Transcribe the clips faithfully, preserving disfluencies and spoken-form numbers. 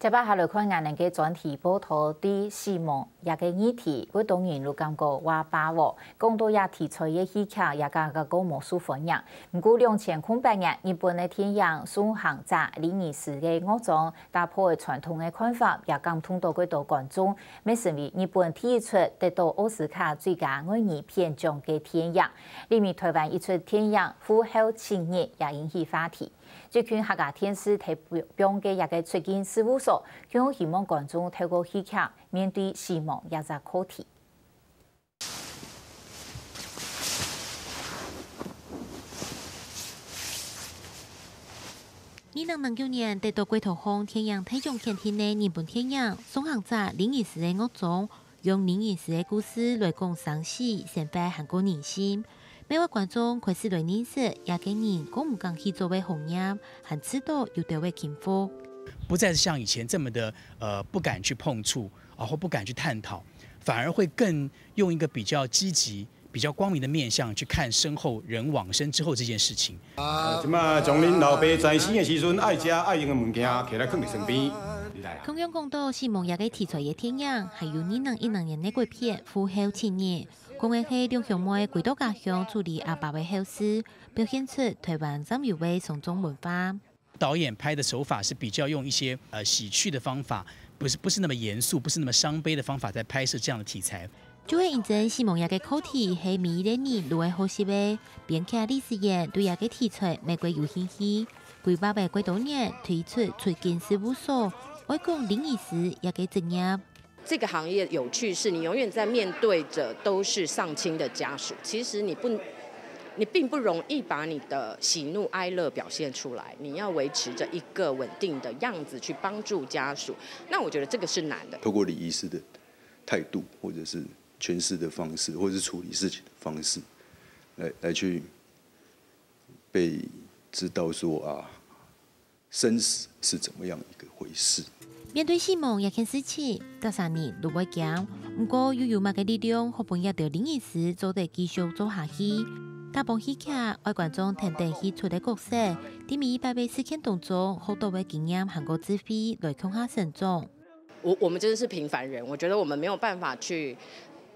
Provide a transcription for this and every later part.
接下來看𠊎等个專題報導，對死亡這个議題，有當多人都感覺話罷哦。講到這題材个戲劇，也感覺過無受歡迎。毋過兩千空八年，日本个電影《送行者李醫師个惡狀》打破了傳統个看法，也感動到幾多觀眾，乜成為日本第一齣得到奧斯卡最佳外語片獎个電影。另外，臺灣一齣電影《父后七日》也引起話題。 最近客家電視提供个一个出境事務所，就希望觀眾透過戲劇面對死亡這隻課題。二零零九年得到桂桃獎電影大獎肯定个日本電影《送行者李醫師个惡狀》， 用李醫師个故事來講生死、生活還過人性，乜會觀眾開始來認識這个人過毋敢去做个行業，還知道有兜个幸福。不再像以前這麼的呃不敢去碰觸啊，或不敢去探討，反而會更用一個比較積極、比較光明的面向去看身後人往生之後這件事情。這馬將恁老爸在生的時陣愛食愛用的物件提來囥佇身邊。同樣講到死亡這个題材个電影，還有二零一零年个國片《父后七日》，講个係兩兄妹歸到家鄉處理阿爸个後事，表現出臺灣暫有个喪葬文化。 導演拍的手法是比較用一些呃喜劇的方法，不是不是那麼嚴肅，不是那麼傷悲的方法在拍攝這樣的題材。就係因為死亡這个課題係每一個人都會好奇个，編劇李思源對這个題材乜過有興趣，規劃了幾多年推出出境事務所，愛講李醫師這个職業。 這個行業有趣是你永遠在面對著都是喪親的家屬，其實你不，你並不容易把你的喜怒哀樂表現出來，你要維持著一個穩定的樣子去幫助家屬。那我覺得這個是難的。透過李醫師的態度，或者是詮釋的方式，或者是處理事情的方式，來來去被知道說啊，生死是怎麼樣一個回事。面對死亡這件事情，逐儕人都會驚，毋過又有麼个力量好分這兜李醫師做得繼續做下去？打幫戲劇，愛觀眾跈等戲齣个角色，在每一擺个事件當中，學到个經驗還過智慧來共下成長。 我我們真的是平凡人，我覺得我們沒有辦法去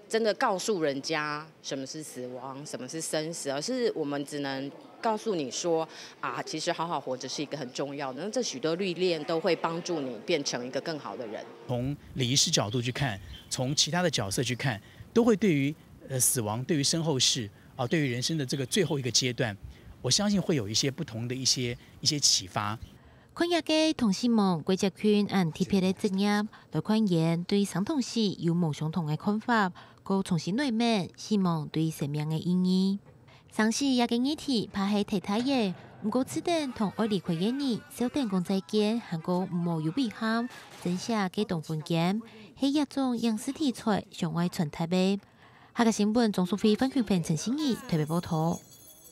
真的告訴人家什麼是死亡，什麼是生死，而是我們只能告訴你說，啊，其實好好活著是一個很重要的。那這許多歷練都會幫助你變成一個更好的人。從李醫師角度去看，從其他的角色去看，都會對於呃死亡、對於身後事啊，對於人生的這個最後一個階段，我相信會有一些不同的一些一些啟發。 看這个同死亡過接近恁特別个職業，來看𠊎對生同死有無相同个看法，過重新來問死亡對生命个意義。生死這个議題怕係忒大个，毋過試等同愛離開个人，笑等講再見，還過毋好有遺憾，真實个當分間，係這種影視題材想愛傳達个。客家新聞鍾淑慧、范群凡、陳信儀特別報導。